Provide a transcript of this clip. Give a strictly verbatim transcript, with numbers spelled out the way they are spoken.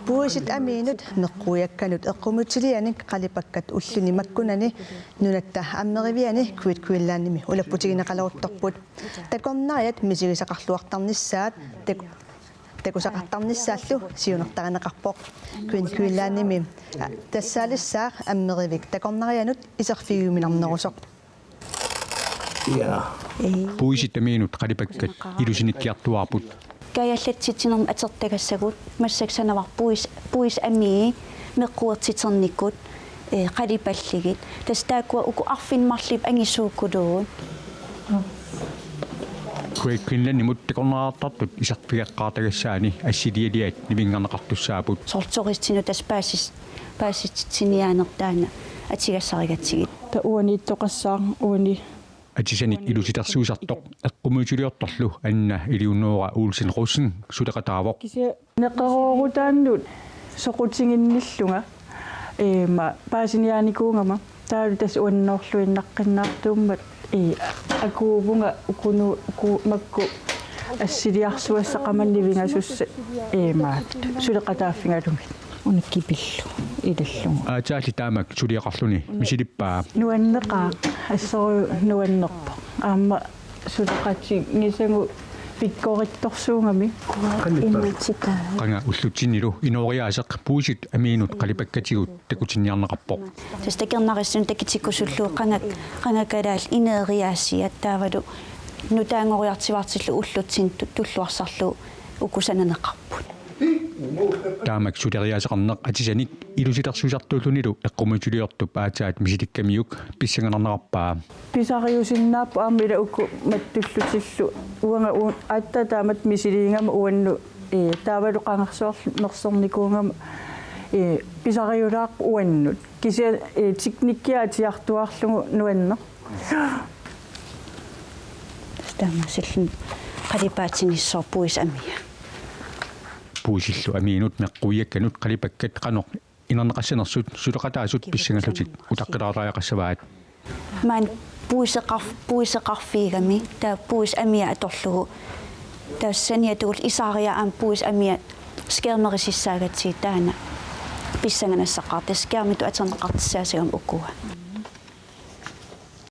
Puisit amiinut meqquiakkanut eqqumiitsulianik qalipakkat ulluni makkunani nunatta ammeriviani Great Greenlandimi ulapputigineqaleruttorput. Takornariat misigisaqarluartarnissaat tak-, takusaqartarnissaallu siunertarineqarpoq. Great Greenlandimi, a, tassaalissaaq ammerivik takornarianut iserfigiuminarnerusoq. Ja. Puisit amiinut qalipakkat ilusinikkiartuaarput. Kaajallatsitsinermut atortagassagut massakkut sanavarput puis, puisit amii meqquertiternikkut, ee, qalipallugit. Tassa taakkua uku arfineq-marluk angisuukuluupput. Great Greenlandimut takornariartartut iserfigeqqaartagassaanni assilialiat nivinngarneqartussaapput. Soorlu turistinut tassa paasis-, paasititsiniaaneq taanna atugassarigatsigit. Taava uani ittoqassaaq uani. Atisanik ilusilersuisartoq eqqumiitsuliortorlu Anna Eleonora Olsen Rossen suleqataavoq. Kisianni neqeroorutaannut soqutiginnillunga, ee, ma-, paasiniaanikuugama taavalu tassa uannoorluinnaqqinnaartuummat, ee, akuuvunga ukunu-, uku-, makku assiliarsuassaqama nivingasussat, ee, maat suleqataaffigalugit. Una kipillu ilallugu. Aatsaat taamak suliaqarluni misilippaa. Nuanneqaaq, assorujuk nuannerpoq. Aamma suleqatigisagut pikkorittorsuugami. Qanga ullutsinnilu inooriaaseq puisit amiinut qalipakkatigut takutinniarneqarpoq. Tassa takornariassanik takutikkusullugu qanga, qanga kalaallit inooriaasiat taavalu nutaanngoriartuaartillugu ullutsinni tu-, tulluarsarlugu uku sananeqarput. Taamak suleriaaseqarneq atisanik ilusilersuisartuullunilu eqqumiitsuliortup aatsaat misilikkamiuk pissanganarnerarpaa. Pisariusinnaapput aamma ila uku mattullutillu uanga u-, aatsaat taamatut misiliigama uannut, ee, taavalu qangarsuarlu mersernikuugama, ee, pisariulaarpoq uannut. Kisianni, ee, teknikkia atiartuaarlugu nuanneq. Tassa taamaasilluni qalipaatinissooq puisit amia. Puisillu amiinut meqquiakkanut qalipakkat qanoq inerneqassanersut suleqataasut pissangallutik utaqqilaariaqassavaat. Maani puiseqarf-, puiseqarfiugami taava puisit amia atorlugu. Taava saniatigut isaariaa aamma puisit amia skærmerissaagatsigu taanna pissanganassaqqaartoq, skærmitut atorneqartussaassagami ukua.